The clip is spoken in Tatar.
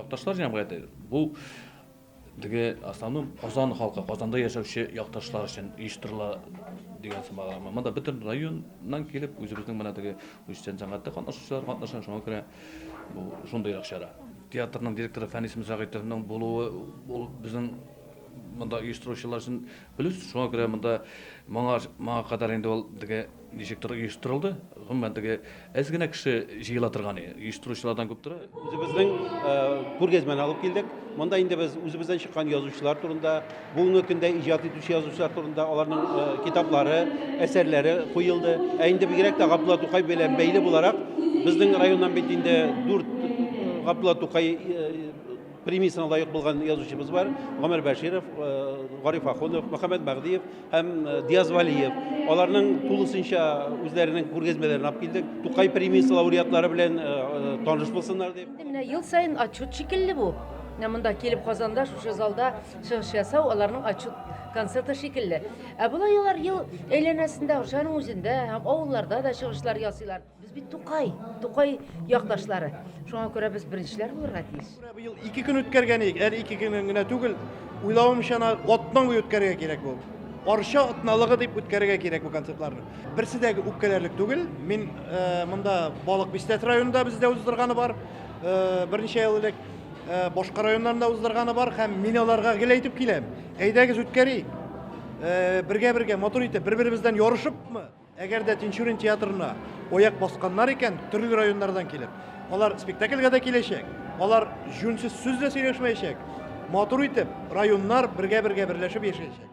Якташлар җәмгыяте бу теге основном Казан халкы, Казанда яшәүче якташлар өчен оештырыла дигән сымак. Монда бөтен районнан килеп, үзебезнең менә теге үзешчән сәнгатьтә катнашучылар катнаша, шуңа күрә бу шундыйрак чара. Театрның директоры Фәнис Мөсәгыйтовның булуы ул безнең монда оештыручылар өчен плюс. Шуңа күрә монда моңа моңа кадәр инде ул теге ничектер оештырылды. Гомумән теге әз генә кеше җыела торган иде. Оештыручылардан күп тора. Үзебезнең күргәзмәне алып килдек. Монда инде без үзебездән чыккан язучылар турында, бүгенге көндә иҗат итүче язучылар турында, аларның китаплары, әсәрләре куелды. Ә инде бигрәк тә Габдулла Тукай белән бәйле буларак, безнең районнан бит инде дүрт Габдулла Тукай премиясенә лаек булган язучыбыз бар. Гомәр Бәширов, Гариф Ахунов, Мөхәммәт Мәһдиев һәм Диаз Валиев. Аларның тулысынча үзләренең күргәзмәләрен алып килдек. Тукай премиясе лауреатлары белән таныш булсыннар дип. Менә ел саен отчет шикелле бу. Менә монда килеп Казанда шушы залда чыгыш ясау аларның отчет концерты шикелле. Ә болай алар ел әйләнәсендә Арчаның үзендә һәм авылларда да чыгышлар ясыйлар. Без бит Тукай, Тукай якташлары. Шуңа күрә без беренчеләр булырга тиеш. Быел 2 көн үткәргән идек, әле 2 көн генә түгел, уйлавымча, атна буе үткәрергә кирәк бу. Арча атналыгы дип үткәрергә кирәк бу концертларны. Берсе дә үпкәләрлек түгел. Мин монда Балык Бистәсе районында бездә уздырганы бар, берничә ел элек башка районнарында уздырганы бар һәм мин аларга гел әйтеп киләм. Әйдәгез үткәрик. Бергә-бергә матур итеп, бер-беребездән ярышыпмы? Әгәр дә Тинчурин театрына аяк басканнар икән, төрле районнардан килеп, алар спектакльгә дә киләчәк, алар җүнсез сүз дә сөйләшмәячәк, матур итеп районнар бергә-бергә берләшеп яшәячәк.